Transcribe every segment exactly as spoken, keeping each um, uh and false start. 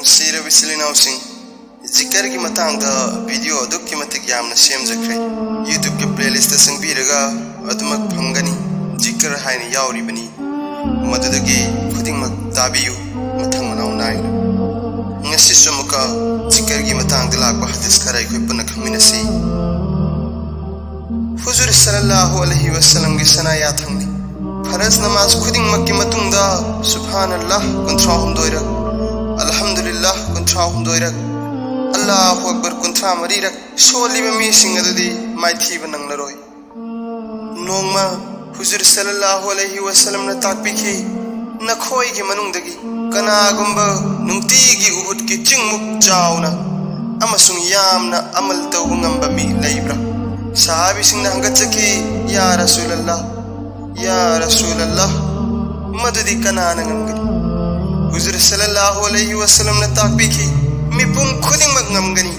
ꯅꯨꯡꯁꯤꯔꯕ ꯏꯆꯤꯜ ꯏꯅꯥꯎꯁꯤꯡ, ꯖꯤꯀꯔꯒꯤ ꯃꯇꯥꯡꯗ ꯚꯤꯗꯤꯑꯣ ꯑꯗꯨꯛꯀꯤ ꯃꯇꯤꯛ ꯌꯥꯝꯅ ꯁꯦꯝꯖꯈ꯭ꯔꯦ꯫ YouTube-ꯀꯤ playlist-ꯇ ꯆꯪꯕꯤꯔꯒ ꯑꯗꯨꯃꯛ ꯐꯪꯒꯅꯤ꯫ ꯖꯤꯀꯔ ꯍꯥꯏꯅ ꯌꯥꯎꯔꯤꯕꯅꯤ, ꯃꯗꯨꯗꯒꯤ ꯈꯨꯗꯤꯡꯃꯛ ꯇꯥꯕꯤꯌꯨ, ꯃꯊꯪ ꯃꯅꯥꯎ ꯅꯥꯏꯅ꯫ ꯉꯁꯤꯁꯨ ꯑꯃꯨꯛꯀ ꯖꯤꯀꯔꯒꯤ ꯃꯇꯥꯡꯗ ꯂꯥꯛꯄ ꯍꯗꯤꯁ ꯈꯔ ꯑꯩꯈꯣꯏ ꯄꯨꯟꯅ ꯈꯪꯃꯤꯟꯅꯁꯤ꯫ ꯍꯨꯖꯨꯔ ꯁꯜꯂꯜꯂꯥꯍꯨ ꯑꯂꯩꯍꯤ ꯋꯁꯜꯂꯝꯒꯤ ꯁꯅꯥ ꯌꯥꯊꯪꯅꯤ꯫ ꯐꯔꯖ ꯅꯃꯥꯖ ꯈꯨꯗꯤꯡꯃꯛꯀꯤ ꯃꯇꯨꯡꯗ ꯁꯨꯕꯍꯥꯅꯜꯂꯥꯍ ꯀꯨꯟꯊ꯭ꯔꯥ ꯍꯨꯝꯗꯣꯏꯔꯛ, ꯑꯜꯍꯝꯗꯨꯂꯤꯜꯂꯥꯍ ꯀꯨꯟꯊ꯭ꯔꯥ ꯍꯨꯝꯗꯣꯏꯔꯛ, ꯑꯜꯂꯥꯍꯨ ꯑꯛꯕꯔ ꯀꯨꯟꯊ꯭ꯔꯥ ꯃꯔꯤꯔꯛ ꯁꯣꯜꯂꯤꯕ ꯃꯤꯁꯤꯡ ꯑꯗꯨꯗꯤ ꯃꯥꯏꯊꯤꯕ ꯅꯪꯂꯔꯣꯏ꯫ ꯅꯣꯡꯃ ꯍꯨꯖꯨꯔ ꯁꯜꯂꯜꯂꯥꯍꯨ ꯑꯂꯩꯍꯤ ꯋꯁꯜꯂꯝꯅ ꯇꯥꯛꯄꯤꯈꯤ, "ꯅꯈꯣꯏꯒꯤ ꯃꯅꯨꯡꯗꯒꯤ ꯀꯅꯥꯒꯨꯝꯕ ꯅꯨꯡꯇꯤꯒꯤ ꯎꯍꯨꯗꯀꯤ ꯆꯤꯡꯃꯨꯛ ꯆꯥꯎꯅ ꯑꯃꯁꯨꯡ ꯌꯥꯝꯅ ꯑꯃꯜ ꯇꯧꯕ ꯉꯝꯕ ꯃꯤ ꯂꯩꯕ꯭ꯔꯥ?" ꯁꯍꯥꯕꯤꯁꯤꯡꯅ ꯍꯪꯒꯠꯆꯈꯤ, "ꯌꯥ ꯔꯁꯨꯂꯜꯂꯥꯍ, ꯌꯥ ꯔꯁꯨꯂꯜꯂꯥꯍ, ꯃꯗꯨꯗꯤ ꯀꯅꯥꯅ ꯉꯝꯒꯅꯤ?" ꯍꯨꯖꯨꯔ ꯁꯜꯂꯜꯂꯥꯍꯨ ꯑꯂꯩꯍꯤ ꯋꯁꯜꯂꯝꯅ ꯇꯥꯛꯄꯤꯈꯤ, "ꯃꯤꯄꯨꯝ ꯈꯨꯗꯤꯡꯃꯛ ꯉꯝꯒꯅꯤ꯫"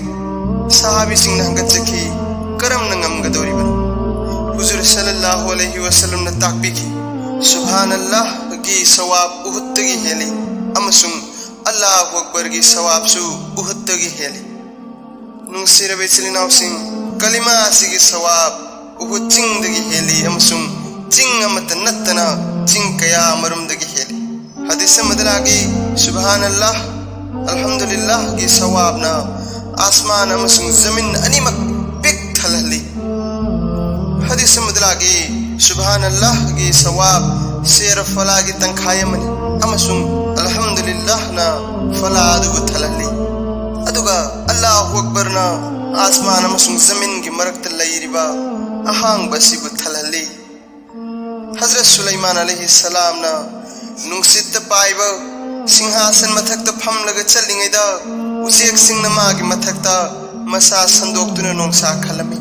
ꯁꯍꯥꯕꯤꯁꯤꯡꯅ ꯍꯪꯒꯠꯆꯈꯤ, "ꯀꯔꯝꯅ ꯉꯝꯒꯗꯧꯔꯤꯕꯅꯣ?" ꯍꯨꯖꯨꯔ ꯁꯜꯂꯜꯂꯥꯍꯨ ꯑꯂꯩꯍꯤ ꯋꯁꯜꯂꯝꯅ ꯇꯥꯛꯄꯤꯈꯤ, "ꯁꯨꯕꯍꯥꯅꯜꯂꯥꯍꯒꯤ ꯁꯋꯥꯕ ꯎꯍꯨꯗꯇꯒꯤ ꯍꯦꯜꯂꯤ ꯑꯃꯁꯨꯡ ꯑꯜꯂꯥꯍꯨ ꯑꯛꯕꯔꯒꯤ ꯁꯋꯥꯕꯁꯨ ꯎꯍꯨꯗꯇꯒꯤ ꯍꯦꯜꯂꯤ꯫" ꯅꯨꯡꯁꯤꯔꯕ ꯏꯆꯤꯜ ꯏꯅꯥꯎꯁꯤꯡ, ꯀꯂꯤꯃꯥ ꯑꯁꯤꯒꯤ ꯁꯋꯥꯕ ꯎꯍꯨꯗ ꯆꯤꯡꯗꯒꯤ ꯍꯦꯜꯂꯤ ꯑꯃꯁꯨꯡ ꯆꯤꯡ ꯑꯃꯠꯇ ꯅꯠꯇꯅ ꯆꯤꯡ ꯀꯌꯥ ꯑꯃꯔꯣꯝꯗꯒꯤ ꯍꯦꯜꯂꯤ꯫ ꯍꯗꯤꯁ ꯑꯃꯗ ꯂꯥꯛꯏ, "ꯁꯨꯕꯍꯥꯅꯜꯂꯥꯍ, ꯑꯜꯍꯝꯗꯨꯂꯤꯜꯂꯥꯍꯒꯤ ꯁꯋꯥꯕꯅ ꯑꯥꯁꯃꯥꯟ ꯑꯃꯁꯨꯡ ꯖꯃꯤꯟ ꯑꯅꯤꯃꯛ ꯄꯤꯛ ꯊꯜꯍꯜꯂꯤ꯫" ꯍꯗꯤꯁ ꯑꯃꯗ ꯂꯥꯛꯏ, "ꯁꯨꯕꯍꯥꯅꯜꯂꯥꯍꯒꯤ ꯁꯋꯥꯕ ꯁꯦꯔ ꯐꯂꯥꯒꯤ ꯇꯪꯈꯥꯏ ꯑꯃꯅꯤ ꯑꯃꯁꯨꯡ ꯑꯜꯍꯝꯗꯨꯂꯤꯜꯂꯥꯍꯅ ꯐꯂꯥ ꯑꯗꯨꯕꯨ ꯊꯜꯍꯜꯂꯤ꯫ ꯑꯗꯨꯒ ꯑꯜꯂꯥꯍꯨ ꯑꯛꯕꯔꯅ ꯑꯥꯁꯃꯥꯟ ꯑꯃꯁꯨꯡ ꯖꯃꯤꯟꯒꯤ ꯃꯔꯛꯇ ꯂꯩꯔꯤꯕ ꯑꯍꯥꯡꯕ ꯑꯁꯤꯕꯨ ꯊꯜꯍꯜꯂꯤ꯫" ꯍꯖꯔꯠ ꯁꯨꯂꯩꯃꯥꯟ ꯑꯂꯩꯍꯤ ꯁꯂꯥꯝꯅ ꯅꯨꯡꯁꯤꯠꯇ ꯄꯥꯏꯕ ꯁꯤꯡꯍꯥꯁꯟ ꯃꯊꯛꯇ ꯐꯝꯂꯒ ꯆꯠꯂꯤꯉꯩꯗ ꯎꯆꯦꯛꯁꯤꯡꯅ ꯃꯥꯒꯤ ꯃꯊꯛꯇ ꯃꯁꯥ ꯁꯟꯗꯣꯛꯇꯨꯅ ꯅꯣꯡꯁꯥ ꯈꯜꯂꯝꯃꯤ꯫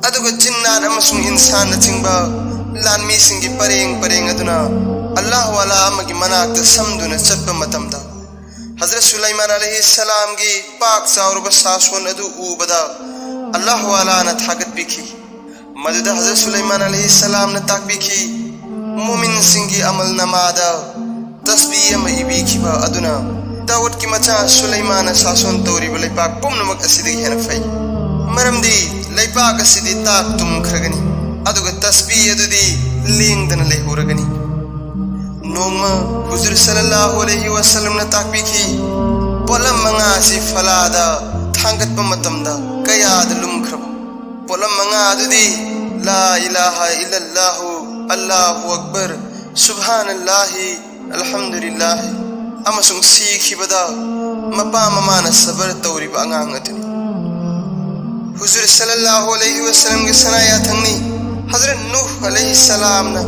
ꯑꯗꯨꯒ ꯖꯤꯟꯅꯥꯠ ꯑꯃꯁꯨꯡ ꯏꯟꯁꯥꯟꯅꯆꯤꯡꯕ ꯂꯥꯟꯃꯤꯁꯤꯡꯒꯤ ꯄꯔꯦꯡ ꯄꯔꯦꯡ ꯑꯗꯨꯅ ꯑꯜꯂꯥꯍ ꯋꯥꯂꯥ ꯑꯃꯒꯤ ꯃꯅꯥꯛꯇ ꯁꯝꯗꯨꯅ ꯆꯠꯄ ꯃꯇꯝꯗ, ꯍꯖꯔꯠ ꯁꯨꯂꯩꯃꯥꯟ ꯑꯂꯩꯍꯤ ꯁꯂꯥꯝꯒꯤ ꯄꯥꯛ ꯆꯥꯎꯔꯕ ꯁꯥꯁꯣꯟ ꯑꯗꯨ ꯎꯕꯗ ꯑꯜꯂꯥꯍ ꯋꯥꯂꯥꯅ ꯊꯥꯒꯠꯄꯤꯈꯤ꯫ ꯃꯗꯨꯗ ꯍꯖꯔꯠ ꯁꯨꯂꯩꯃꯥꯟ ꯑꯂꯩꯍꯤ ꯁꯂꯥꯝꯅ ꯇꯥꯛꯄꯤꯈꯤ, ꯃꯨꯃꯤꯟꯁꯤꯡꯒꯤ ꯑꯃꯜ ꯅꯃꯥꯗ ꯇꯁꯕꯤ ꯑꯃ ꯏꯕꯤꯈꯤꯕ ꯑꯗꯨꯅ ꯗꯥꯎꯗꯀꯤ ꯃꯆꯥ ꯁꯨꯂꯩꯃꯥꯟꯅ ꯁꯥꯁꯣꯟ ꯇꯧꯔꯤꯕ ꯂꯩꯄꯥꯛ ꯄꯨꯝꯅꯃꯛ ꯑꯁꯤꯗꯒꯤ ꯍꯦꯟꯅ ꯐꯩ꯫ ꯃꯔꯝꯗꯤ ꯂꯩꯄꯥꯛ ꯑꯁꯤꯗꯤ ꯇꯥꯛ ꯇꯨꯝꯈ꯭ꯔꯒꯅꯤ, ꯑꯗꯨꯒ ꯇꯁꯕꯤ ꯑꯗꯨꯗꯤ ꯂꯦꯡꯗꯅ ꯂꯩꯍꯧꯔꯒꯅꯤ꯫ ꯅꯣꯡꯃ ꯍꯨꯖꯨꯔ ꯁꯜꯂꯜꯂꯥꯍꯨ ꯑꯂꯩꯍꯤ ꯋꯥꯁꯜꯂꯝꯅ ꯇꯥꯛꯄꯤꯈꯤ, ꯄꯣꯠꯂꯝ ꯃꯉꯥ ꯑꯁꯤ ꯐꯂꯥꯗ ꯊꯥꯡꯒꯠꯄ ꯃꯇꯝꯗ ꯀꯌꯥꯗ ꯂꯨꯝꯈ꯭ꯔꯕ꯫ ꯄꯣꯠꯂꯝ ꯃꯉꯥ ꯑꯗꯨꯗꯤ ꯂꯥ ꯏꯂꯥꯍ ꯏꯜꯂꯜꯂꯥꯍꯨ, ꯑꯜꯂꯥꯍꯨ ꯑꯛꯕꯔ, ꯁꯨꯕꯍꯥꯅꯜꯂꯥꯍꯤ, ꯑꯜꯍꯝꯗꯨꯂꯤꯜꯂꯥꯍꯤ, ꯑꯃꯁꯨꯡ ꯁꯤꯈꯤꯕꯗ ꯃꯄꯥ ꯃꯃꯥꯅ ꯁꯕꯔ ꯇꯧꯔꯤꯕ ꯑꯉꯥꯡ ꯑꯗꯨꯅꯤ꯫ ꯍꯨꯖꯨꯔ ꯁꯜꯂꯜꯂꯥꯍꯨ ꯑꯂꯩꯍꯤ ꯋꯥꯁꯜꯂꯝꯒꯤ ꯁꯅꯥ ꯌꯥꯊꯪꯅꯤ꯫ ꯍꯖꯔꯠ ꯅꯨꯍ ꯑꯂꯩꯍꯤ ꯁꯂꯥꯝꯅ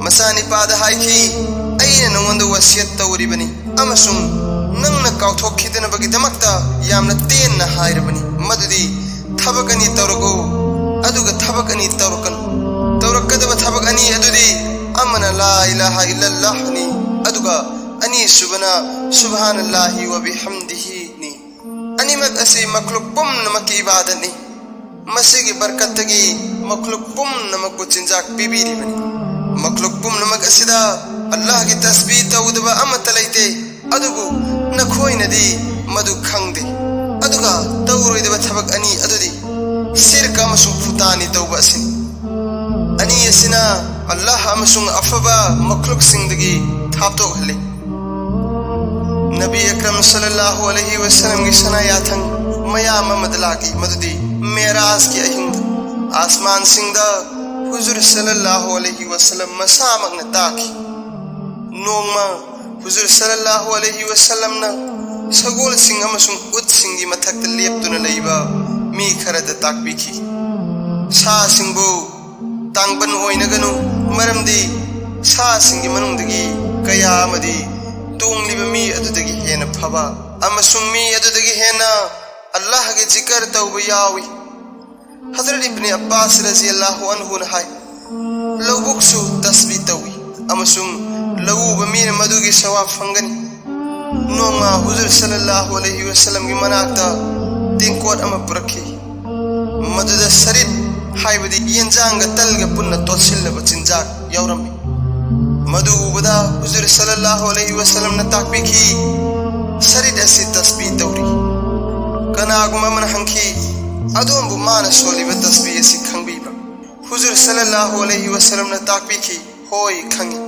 ꯃꯆꯥꯅꯤꯄꯥꯗ ꯍꯥꯏꯈꯤ, "ꯑꯩꯅ ꯅꯉꯣꯟꯗ ꯋꯁꯤꯌꯠ ꯇꯧꯔꯤꯕꯅꯤ ꯑꯃꯁꯨꯡ ꯅꯪꯅ ꯀꯥꯎꯊꯣꯛꯈꯤꯗꯅꯕꯒꯤꯗꯃꯛꯇ ꯌꯥꯝꯅ ꯇꯦꯟꯅ ꯍꯥꯏꯔꯕꯅꯤ, ꯃꯗꯨꯗꯤ ꯊꯕꯛ ꯑꯅꯤ ꯇꯧꯔꯛꯎ, ꯑꯗꯨꯒ ꯊꯕꯛ ꯑꯅꯤ ꯇꯧꯔꯛꯀꯅꯨ꯫ ꯇꯧꯔꯛꯀꯗꯕ ꯊꯕꯛ ꯑꯅꯤ ꯑꯗꯨꯗꯤ ꯑꯃꯅ ꯂꯥ ꯏꯂꯥꯍ ꯏꯜꯂꯜꯂꯥꯍꯅꯤ, ꯑꯗꯨꯒ ꯑꯅꯤꯁꯨꯕꯅ ꯁꯨꯕꯍꯥꯅꯜꯂꯥꯍꯤ ꯋꯕꯤꯍꯝꯗꯤꯍꯤꯅꯤ꯫ ꯑꯅꯤꯃꯛ ꯑꯁꯤ ꯃꯈꯂꯨꯛ ꯄꯨꯝꯅꯃꯛꯀꯤ ꯏꯕꯥꯗꯠꯅꯤ꯫ ꯃꯁꯤꯒꯤ ꯕꯔꯀꯠꯇꯒꯤ ꯃꯈꯂꯨꯛ ꯄꯨꯝꯅꯃꯛꯄꯨ ꯆꯤꯟꯖꯥꯛ ꯄꯤꯕꯤꯔꯤꯕꯅꯤ꯫ ꯃꯈꯂꯨꯛ ꯄꯨꯝꯅꯃꯛ ꯑꯁꯤꯗ ꯑꯜꯂꯥꯍꯒꯤ ꯇꯁꯕꯤ ꯇꯧꯗꯕ ꯑꯃꯠꯇ ꯂꯩꯇꯦ, ꯑꯗꯨꯕꯨ ꯅꯈꯣꯏꯅꯗꯤ ꯃꯗꯨ ꯈꯪꯗꯦ꯫ ꯑꯗꯨꯒ ꯇꯧꯔꯣꯏꯗꯕ ꯊꯕꯛ ꯑꯅꯤ ꯑꯗꯨꯗꯤ ꯁꯤꯔꯛ ꯑꯃꯁꯨꯡ ꯐꯨꯇꯥꯅꯤ ꯇꯧꯕ ꯑꯁꯤꯅꯤ꯫ ꯑꯅꯤ ꯑꯁꯤꯅ ꯑꯜꯂꯥꯍ ꯑꯃꯁꯨꯡ ꯑꯐꯕ ꯃꯈꯂꯨꯛꯁꯤꯡꯗꯒꯤ ꯊꯥꯞꯇꯣꯛꯍꯜꯂꯤ꯫" ꯅꯕꯤ ꯑꯀ꯭ꯔꯝ ꯁꯜꯂꯜꯂꯥꯍꯨ ꯑꯂꯩꯍꯤ ꯋꯥꯁꯜꯂꯝꯒꯤ ꯁꯅꯥ ꯌꯥꯊꯪ ꯃꯌꯥꯝ ꯑꯃꯗ ꯂꯥꯛꯏ, ꯃꯗꯨꯗꯤ ꯃꯦꯔꯥꯖꯀꯤ ꯑꯍꯤꯡꯗ ꯑꯥꯁꯃꯥꯟꯁꯤꯡꯗ ꯍꯨꯖꯨꯔ ꯁꯜꯂꯜꯂꯥꯍꯨ ꯑꯂꯩꯍꯤ ꯋꯥꯁꯜꯂꯝ ꯃꯁꯥꯃꯛꯅ ꯇꯥꯈꯤ꯫ ꯅꯣꯡꯃ ꯍꯨꯖꯨꯔ ꯁꯜꯂꯜꯂꯥꯍꯨ ꯑꯂꯩꯍꯤ ꯋꯥꯁꯜꯂꯝꯅ ꯁꯒꯣꯜꯁꯤꯡ ꯑꯃꯁꯨꯡ ꯎꯠꯁꯤꯡꯒꯤ ꯃꯊꯛꯇ ꯂꯦꯞꯇꯨꯅ ꯂꯩꯕ ꯃꯤ ꯈꯔꯗ ꯇꯥꯛꯄꯤꯈꯤ, "ꯁꯥꯁꯤꯡꯕꯨ ꯇꯥꯡꯕꯟ ꯑꯣꯏꯅꯒꯅꯨ, ꯃꯔꯝꯗꯤ ꯁꯥꯁꯤꯡꯒꯤ ꯃꯅꯨꯡꯗꯒꯤ ꯀꯌꯥ ꯑꯃꯗꯤ ꯇꯣꯡꯂꯤꯕ ꯃꯤ ꯑꯗꯨꯗꯒꯤ ꯍꯦꯟꯅ ꯐꯕ ꯑꯃꯁꯨꯡ ꯃꯤ ꯑꯗꯨꯗꯒꯤ ꯍꯦꯟꯅ ꯑꯜꯂꯥꯍꯒꯤ ꯖꯤꯀꯔ ꯇꯧꯕ ꯌꯥꯎꯏ꯫" ꯍꯖꯔꯠ ꯏꯕꯅꯤ ꯑꯕꯥꯁ ꯔꯖꯤꯌꯜꯂꯥꯍꯨ ꯑꯟꯍꯨꯅ ꯍꯥꯏ, "ꯂꯧꯕꯨꯛꯁꯨ ꯇꯁꯕꯤ ꯇꯧꯏ ꯑꯃꯁꯨꯡ ꯂꯧꯎꯕ ꯃꯤꯅ ꯃꯗꯨꯒꯤ ꯁꯋꯥꯕ ꯐꯪꯒꯅꯤ꯫" ꯅꯣꯡꯃ ꯍꯨꯖꯨꯔ ꯁꯜꯂꯜꯂꯥꯍꯨ ꯑꯂꯩꯍꯤ ꯋꯥꯁꯜꯂꯝꯒꯤ ꯃꯅꯥꯛꯇ ꯇꯦꯡꯀꯣꯠ ꯑꯃ ꯄꯨꯔꯛꯈꯤ, ꯃꯗꯨꯗ ꯁꯔꯤꯠ, ꯍꯥꯏꯕꯗꯤ ꯌꯦꯟꯖꯥꯡꯒ ꯇꯜꯒ ꯄꯨꯟꯅ ꯇꯣꯠꯁꯤꯜꯂꯕ ꯆꯤꯟꯖꯥꯛ ꯌꯥꯎꯔꯝꯃꯤ꯫ ꯃꯗꯨ ꯎꯕꯗ ꯍꯨꯖꯨꯔ ꯁꯜꯂꯜꯂꯥꯍꯨ ꯑꯂꯩꯍꯤ ꯋꯁꯜꯂꯝꯅ ꯇꯥꯛꯄꯤꯈꯤ, "ꯁꯔꯤꯠ ꯑꯁꯤ ꯇꯁꯕꯤ ꯇꯧꯔꯤ꯫" ꯀꯅꯥꯒꯨꯝꯕ ꯑꯃꯅ ꯍꯪꯈꯤ, "ꯑꯗꯣꯝꯕꯨ ꯃꯥꯅ ꯁꯣꯜꯂꯤꯕ ꯇꯁꯕꯤ ꯑꯁꯤ ꯈꯪꯕꯤꯕ꯭ꯔꯥ?" ꯍꯨꯖꯨꯔ ꯁꯜꯂꯜꯂꯥꯍꯨ ꯑꯂꯩꯍꯤ ꯋꯁꯜꯂꯝꯅ ꯇꯥꯛꯄꯤꯈꯤ, "ꯍꯣꯏ, ꯈꯪꯏ꯫"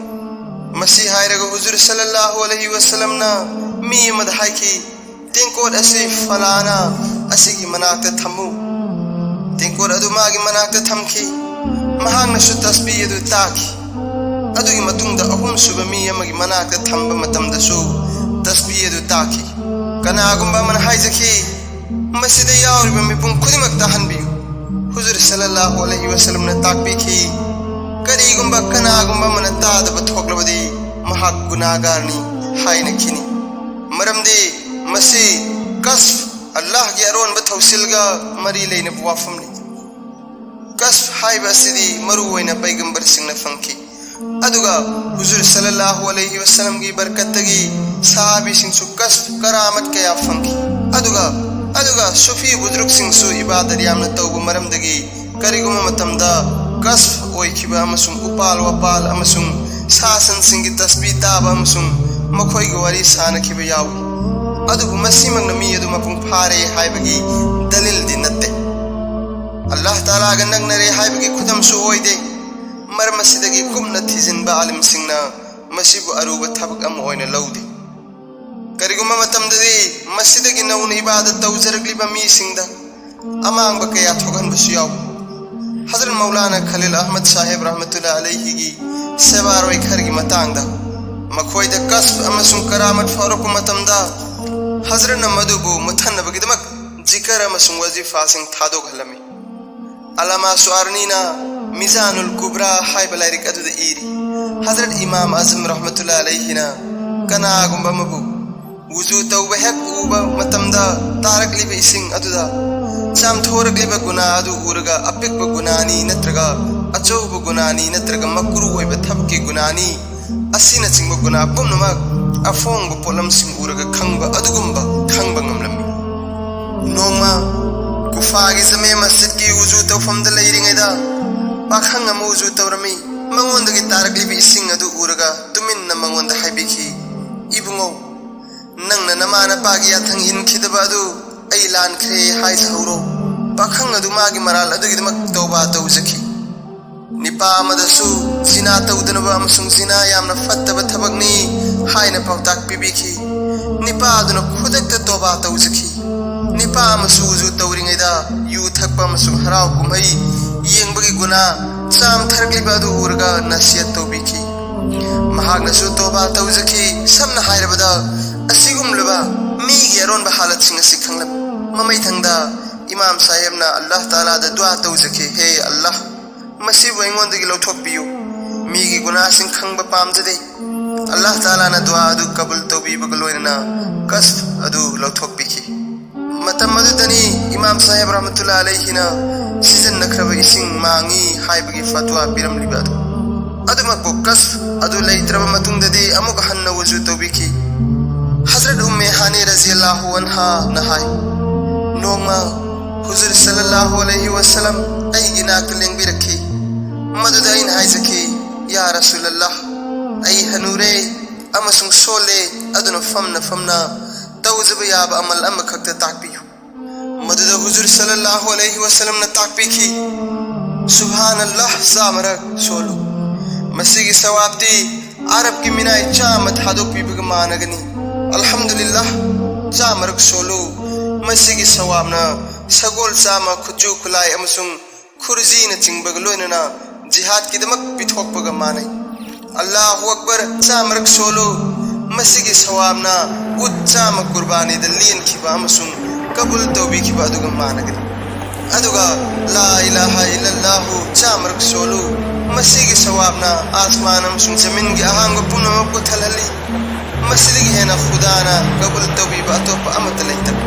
ꯃꯁꯤ ꯍꯥꯏꯔꯒ ꯍꯨꯖꯨꯔ ꯁꯜꯂꯜꯂꯥꯍꯨ ꯑꯂꯩꯍꯤ ꯋꯁꯜꯂꯝꯅ ꯃꯤ ꯑꯃꯗ ꯍꯥꯏꯈꯤ, "ꯇꯦꯡꯀꯣꯠ ꯑꯁꯤ ꯐꯂꯥꯅ ꯑꯁꯤꯒꯤ ꯃꯅꯥꯛꯇ ꯊꯝꯃꯨ꯫" ꯇꯦꯡꯀꯣꯠ ꯑꯗꯨ ꯃꯥꯒꯤ ꯃꯅꯥꯛꯇ ꯊꯝꯈꯤ꯫ ꯃꯍꯥꯛꯅꯁꯨ ꯇꯁꯕꯤ ꯑꯗꯨ ꯇꯥꯈꯤ꯫ ꯑꯗꯨꯒꯤ ꯃꯇꯨꯡꯗ ꯑꯍꯨꯝꯁꯨꯕ ꯃꯤ ꯑꯃꯒꯤ ꯃꯅꯥꯛꯇ ꯊꯝꯕ ꯃꯇꯝꯗꯁꯨ ꯇꯁꯕꯤ ꯑꯗꯨ ꯇꯥꯈꯤ꯫ ꯀꯅꯥꯒꯨꯝꯕ ꯑꯃꯅ ꯍꯥꯏꯖꯈꯤ, "ꯃꯁꯤꯗ ꯌꯥꯎꯔꯤꯕ ꯃꯤꯄꯨꯝ ꯈꯨꯗꯤꯡꯃꯛ ꯇꯥꯍꯟꯕꯤꯌꯨ꯫" ꯍꯨꯖꯨꯔ ꯁꯜꯂꯜꯂꯥꯍꯨ ꯑꯂꯩꯍꯤ ꯋꯁꯜꯂꯝꯅ ꯇꯥꯛꯄꯤꯈꯤ, "ꯀꯔꯤꯒꯨꯝꯕ ꯀꯅꯥꯒꯨꯝꯕ ꯑꯃꯅ ꯇꯥꯗꯕ ꯊꯣꯛꯂꯕꯗꯤ ꯃꯍꯥꯛ ꯒꯨꯅꯥꯒꯥꯔꯅꯤ" ꯍꯥꯏꯅ ꯈꯤꯅꯤ꯫ ꯃꯔꯝꯗꯤ ꯃꯁꯤ ꯀꯁꯐ, ꯑꯜꯂꯥꯍꯒꯤ ꯑꯔꯣꯟꯕ ꯊꯧꯁꯤꯜꯒ ꯃꯔꯤ ꯂꯩꯅꯕ ꯋꯥꯐꯝꯅꯤ꯫ ꯀꯁꯐ ꯍꯥꯏꯕ ꯑꯁꯤꯗꯤ ꯃꯔꯨ ꯑꯣꯏꯅ ꯄꯩꯒꯝꯕꯔꯁꯤꯡꯅ ꯐꯪꯈꯤ꯫ ꯑꯗꯨꯒ ꯍꯨꯖꯨꯔ ꯁꯜꯂꯜꯂꯥꯍꯨ ꯑꯂꯩꯍꯤ ꯋꯁꯜꯂꯝꯒꯤ ꯕꯔꯀꯠꯇꯒꯤ ꯁꯍꯥꯕꯤꯁꯤꯡꯁꯨ ꯀꯁꯐ, ꯀꯔꯥꯃꯠ ꯀꯌꯥ ꯐꯪꯈꯤ꯫ ꯑꯗꯨꯒ, ꯑꯗꯨꯒ ꯁꯨꯐꯤ ꯕꯨꯖꯨꯔꯒꯁꯤꯡꯁꯨ ꯏꯕꯥꯗꯠ ꯌꯥꯝꯅ ꯇꯧꯕ ꯃꯔꯝꯗꯒꯤ ꯀꯔꯤꯒꯨꯝꯕ ꯃꯇꯝꯗ ꯀꯁꯐ ꯑꯣꯏꯈꯤꯕ ꯑꯃꯁꯨꯡ ꯎꯄꯥꯜ ꯋꯥꯄꯥꯜ ꯑꯃꯁꯨꯡ ꯁꯥ ꯁꯟꯁꯤꯡꯒꯤ ꯇꯁꯕꯤ ꯇꯥꯕ ꯑꯃꯁꯨꯡ ꯃꯈꯣꯏꯒꯤ ꯋꯥꯔꯤ ꯁꯥꯅꯈꯤꯕ ꯌꯥꯎꯏ꯫ ꯑꯗꯨꯕꯨ ꯃꯁꯤꯃꯛꯅ ꯃꯤ ꯑꯗꯨ ꯃꯄꯨꯡ ꯐꯥꯔꯦ ꯍꯥꯏꯕꯒꯤ ꯗꯂꯤꯜꯗꯤ ꯅꯠꯇꯦ꯫ ꯑꯜꯂꯥꯍ ꯇꯥꯂꯥꯒ ꯅꯛꯅꯔꯦ ꯍꯥꯏꯕꯒꯤ ꯈꯨꯗꯝꯁꯨ ꯑꯣꯏꯗꯦ꯫ ꯃꯔꯝ ꯑꯁꯤꯗꯒꯤ ꯀꯨꯞꯅ ꯊꯤꯖꯤꯟꯕ ꯑꯥꯂꯤꯝꯁꯤꯡꯅ ꯃꯁꯤꯕꯨ ꯑꯔꯨꯕ ꯊꯕꯛ ꯑꯃ ꯑꯣꯏꯅ ꯂꯧꯗꯦ꯫ ꯀꯔꯤꯒꯨꯝꯕ ꯃꯇꯝꯗꯗꯤ ꯃꯁꯤꯗꯒꯤ ꯅꯧꯅ ꯏꯕꯥꯗꯠ ꯇꯧꯖꯔꯛꯂꯤꯕ ꯃꯤꯁꯤꯡꯗ ꯑꯃꯥꯡꯕ ꯀꯌꯥ ꯊꯣꯛꯍꯟꯕꯁꯨ ꯌꯥꯎꯏ꯫ ꯍꯖꯔꯠ ꯃꯧꯂꯥꯅꯥ ꯈꯂꯤꯜ ꯑꯍꯃꯗ ꯁꯥꯍꯦꯕ ꯔꯍꯃꯇꯨꯜꯂꯥ ꯑꯂꯩꯍꯤꯒꯤ ꯁꯦꯕꯥꯔꯣꯏ ꯈꯔꯒꯤ ꯃꯇꯥꯡꯗ, ꯃꯈꯣꯏꯗ ꯀꯁꯐ ꯑꯃꯁꯨꯡ ꯀꯔꯥꯃꯠ ꯐꯥꯎꯔꯛꯄ ꯃꯇꯝꯗ, ꯍꯖꯔꯠꯅ ꯃꯗꯨꯕꯨ ꯃꯨꯠꯊꯠꯅꯕꯒꯤꯗꯃꯛ ꯖꯤꯀꯔ ꯑꯃꯁꯨꯡ ꯋꯖꯤꯐꯥꯁꯤꯡ ꯊꯥꯗꯣꯛꯍꯜꯂꯝꯃꯤ꯫ ꯑꯂꯥꯃꯥ ꯁꯨꯑꯥꯔꯅꯤꯅ ꯃꯤꯖꯥꯅꯨꯜ ꯀꯨꯕ꯭ꯔꯥ ꯍꯥꯏꯕ ꯂꯥꯏꯔꯤꯛ ꯑꯗꯨꯗ ꯏꯔꯤ, ꯍꯖꯔꯠ ꯏꯃꯥꯝ ꯑꯖꯝ ꯔꯍꯃꯇꯨꯜꯂꯥ ꯑꯂꯩꯍꯤꯅ ꯀꯅꯥꯒꯨꯝꯕ ꯑꯃꯕꯨ ꯋꯨꯖꯨ ꯇꯧꯕ ꯍꯦꯛ ꯎꯕ ꯃꯇꯝꯗ ꯇꯥꯔꯛꯂꯤꯕ ꯏꯁꯤꯡ ꯑꯗꯨꯗ ꯆꯥꯝꯊꯣꯔꯛꯂꯤꯕ ꯒꯨꯅꯥ ꯑꯗꯨ ꯎꯔꯒ ꯑꯄꯤꯛꯄ ꯒꯨꯅꯥꯅꯤ ꯅꯠꯇ꯭ꯔꯒ ꯑꯆꯧꯕ ꯒꯨꯅꯥꯅꯤ ꯅꯠꯇ꯭ꯔꯒ ꯃꯀ꯭ꯔꯨ ꯑꯣꯏꯕ ꯊꯕꯛꯀꯤ ꯒꯨꯅꯥꯅꯤ ꯑꯁꯤꯅꯆꯤꯡꯕ ꯒꯨꯅꯥ ꯄꯨꯝꯅꯃꯛ ꯑꯐꯣꯡꯕ ꯄꯣꯠꯂꯝꯁꯤꯡ ꯎꯔꯒ ꯈꯪꯕ ꯑꯗꯨꯒꯨꯝꯕ ꯈꯪꯕ ꯉꯝꯂꯝꯃꯤ꯫ ꯅꯣꯡꯃ ꯀꯨꯐꯥꯒꯤ ꯖꯃꯦ ꯃꯁꯖꯤꯗꯀꯤ ꯎꯖꯨ ꯇꯧꯐꯝꯗ ꯂꯩꯔꯤꯉꯩꯗ ꯄꯥꯈꯪ ꯑꯃ ꯎꯖꯨ ꯇꯧꯔꯝꯃꯤ꯫ ꯃꯉꯣꯟꯗꯒꯤ ꯇꯥꯔꯛꯂꯤꯕ ꯏꯁꯤꯡ ꯑꯗꯨ ꯎꯔꯒ ꯇꯨꯃꯤꯟꯅ ꯃꯉꯣꯟꯗ ꯍꯥꯏꯕꯤꯈꯤ, "ꯏꯕꯨꯡꯉꯣ, ꯅꯪꯅ ꯅꯃꯥ ꯅꯄꯥꯒꯤ ꯌꯥꯊꯪ ꯏꯟꯈꯤꯗꯕ ꯑꯗꯨ ꯑꯩ ꯂꯥꯟꯈ꯭ꯔꯦ ꯍꯥꯏꯖꯍꯧꯔꯣ꯫" ꯄꯥꯈꯪ ꯑꯗꯨ ꯃꯥꯒꯤ ꯃꯔꯥꯜ ꯑꯗꯨꯒꯤꯗꯃꯛ ꯇꯧꯕꯥ ꯇꯧꯖꯈꯤ꯫ ꯅꯤꯄꯥ ꯑꯃꯗꯁꯨ ꯖꯤꯅꯥ ꯇꯧꯗꯅꯕ ꯑꯃꯁꯨꯡ ꯖꯤꯅꯥ ꯌꯥꯝꯅ ꯐꯠꯇꯕ ꯊꯕꯛꯅꯤ ꯍꯥꯏꯅ ꯄꯥꯎꯇꯥꯛ ꯄꯤꯕꯤꯈꯤ꯫ ꯅꯤꯄꯥ ꯑꯗꯨꯅ ꯈꯨꯗꯛꯇ ꯇꯣꯕꯥ ꯇꯧꯖꯈꯤ꯫ ꯅꯤꯄꯥ ꯑꯃꯁꯨ ꯎꯖꯨ ꯇꯧꯔꯤꯉꯩꯗ ꯌꯨ ꯊꯛꯄ ꯑꯃꯁꯨꯡ ꯍꯔꯥꯎ ꯀꯨꯝꯍꯩ ꯌꯦꯡꯕꯒꯤ ꯒꯨꯅꯥ ꯆꯥꯝꯊꯔꯛꯂꯤꯕ ꯑꯗꯨ ꯎꯔꯒ ꯅꯁꯤꯍꯠ ꯇꯧꯕꯤꯈꯤ꯫ ꯃꯍꯥꯛꯅꯁꯨ ꯇꯣꯕꯥ ꯇꯧꯖꯈꯤ꯫ ꯁꯝꯅ ꯍꯥꯏꯔꯕꯗ, ꯑꯁꯤꯒꯨꯝꯂꯕ ꯃꯤꯒꯤ ꯑꯔꯣꯟꯕ ꯍꯥꯂꯠꯁꯤꯡ ꯑꯁꯤ ꯈꯪꯂꯝꯃꯤ꯫ ꯃꯃꯩꯊꯪꯗ ꯏꯃꯥꯝ ꯁꯥꯍꯦꯕꯅ ꯑꯜꯂꯥꯍ ꯇꯥꯂꯥꯗ ꯗꯨꯋꯥ ꯇꯧꯖꯈꯤ, "ꯍꯦ ꯑꯜꯂꯥꯍ, ꯃꯁꯤꯕꯨ ꯑꯩꯉꯣꯟꯗꯒꯤ ꯂꯧꯊꯣꯛꯄꯤꯌꯨ꯫ ꯃꯤꯒꯤ ꯒꯨꯅꯥꯁꯤꯡ ꯈꯪꯕ ꯄꯥꯝꯖꯗꯦ꯫" ꯑꯜꯂꯥꯍ ꯇꯥꯂꯥꯅ ꯗꯨꯋꯥ ꯑꯗꯨ ꯀꯕꯨꯜ ꯇꯧꯕꯤꯕꯒ ꯂꯣꯏꯅꯅ ꯀꯁꯐ ꯑꯗꯨ ꯂꯧꯊꯣꯛꯄꯤꯈꯤ꯫ ꯃꯇꯝ ꯑꯗꯨꯗꯅꯤ ꯏꯃꯥꯝ ꯁꯥꯍꯦꯕ ꯔꯍꯃꯇꯨꯜꯂꯥ ꯑꯂꯩꯍꯤꯅ ꯁꯤꯖꯤꯟꯅꯈ꯭ꯔꯕ ꯏꯁꯤꯡ ꯃꯥꯡꯉꯤ ꯍꯥꯏꯕꯒꯤ ꯐꯠꯋꯥ ꯄꯤꯔꯝꯂꯤꯕ ꯑꯗꯨ꯫ ꯑꯗꯨꯃꯛꯄꯨ ꯀꯁꯐ ꯑꯗꯨ ꯂꯩꯇ꯭ꯔꯕ ꯃꯇꯨꯡꯗꯗꯤ ꯑꯃꯨꯛ ꯍꯟꯅ ꯋꯨꯖꯨ ꯇꯧꯕꯤꯈꯤ꯫ ꯍꯖꯔꯠ ꯎꯝꯃꯦ ꯍꯥꯅꯤ ꯔꯖꯤꯌꯜꯂꯥꯍꯨ ꯑꯟꯍꯥꯅ ꯍꯥꯏ, "ꯅꯣꯡꯃ ꯍꯨꯖꯨꯔ ꯁꯜꯂꯜꯂꯥꯍꯨ ꯑꯂꯩꯍꯤ ꯋꯁꯜꯂꯝ ꯑꯩꯒꯤ ꯅꯥꯛꯇ ꯂꯦꯡꯕꯤꯔꯛꯈꯤ꯫ ꯃꯗꯨꯗ ꯑꯩꯅ ꯍꯥꯏꯖꯈꯤ, 'ꯌꯥ ꯔꯁꯨꯂꯜꯂꯥꯍ, ꯑꯩ ꯍꯅꯨꯔꯦ ꯑꯃꯁꯨꯡ ꯁꯣꯜꯂꯦ, ꯑꯗꯨꯅ ꯐꯝꯅ ꯐꯝꯅ ꯇꯧꯖꯕ ꯌꯥꯕ ꯑꯃꯜ ꯑꯃꯈꯛꯇ ꯇꯥꯛꯄꯤꯌꯨ.'" ꯃꯗꯨꯗ ꯍꯨꯖꯨꯔ ꯁꯜꯂꯜꯂꯥꯍꯨ ꯑꯂꯩꯍꯤ ꯋꯁꯜꯂꯝꯅ ꯇꯥꯛꯄꯤꯈꯤ, "ꯁꯨꯕꯍꯥꯅꯜꯂꯥꯍ ꯆꯥꯃꯔꯛ ꯁꯣꯜꯂꯨ꯫ ꯃꯁꯤꯒꯤ ꯁꯋꯥꯕꯇꯤ ꯑꯔꯕꯀꯤ ꯃꯤꯅꯥꯏ ꯆꯥꯝꯃ ꯊꯥꯗꯣꯛꯄꯤꯕꯒ ꯃꯥꯟꯅꯒꯅꯤ꯫ ꯑꯜꯍꯝꯗꯨꯂꯤꯜꯂꯥꯍ ꯆꯥꯃꯔꯛ ꯁꯣꯜꯂꯨ꯫ ꯃꯁꯤꯒꯤ ꯁꯋꯥꯕꯅ ꯁꯒꯣꯜ ꯆꯥꯝꯃ, ꯈꯨꯠꯁꯨ ꯈꯨꯠꯂꯥꯏ ꯑꯃꯁꯨꯡ ꯈꯨꯔꯖꯤꯅꯆꯤꯡꯕꯒ ꯂꯣꯏꯅꯅ ꯖꯤꯍꯥꯗꯀꯤꯗꯃꯛ ꯄꯤꯊꯣꯛꯄꯒ ꯃꯥꯟꯅꯩ꯫ ꯑꯜꯂꯥꯍꯨ ꯑꯛꯕꯔ ꯆꯥꯃꯔꯛ ꯁꯣꯜꯂꯨ꯫ ꯃꯁꯤꯒꯤ ꯁꯋꯥꯕꯅ ꯎꯠ ꯆꯥꯝꯃ ꯀꯨꯔꯕꯥꯅꯤꯗ ꯂꯦꯟꯈꯤꯕ ꯑꯃꯁꯨꯡ ꯀꯕꯨꯜ ꯇꯧꯕꯤꯈꯤꯕ ꯑꯗꯨꯒ ꯃꯥꯟꯅꯒꯅꯤ꯫ ꯑꯗꯨꯒ ꯂꯥ ꯏꯂꯥꯍ ꯏꯜꯂꯜꯂꯥꯍꯨ ꯆꯥꯃꯔꯛ ꯁꯣꯜꯂꯨ꯫ ꯃꯁꯤꯒꯤ ꯁꯋꯥꯕꯅ ꯑꯥꯁꯃꯥꯟ ꯑꯃꯁꯨꯡ ꯖꯃꯤꯟꯒꯤ ꯑꯍꯥꯡꯕ ꯄꯨꯝꯅꯃꯛꯄꯨ ꯊꯜꯍꯜꯂꯤ꯫ ꯃꯁꯤꯗꯒꯤ ꯍꯦꯟꯅ ꯈꯨꯗꯥꯅ ꯀꯕꯨꯜ ꯇꯧꯕꯤꯕ ꯑꯇꯣꯞꯄ ꯑꯃꯠꯇ ꯂꯩꯇꯕ꯫"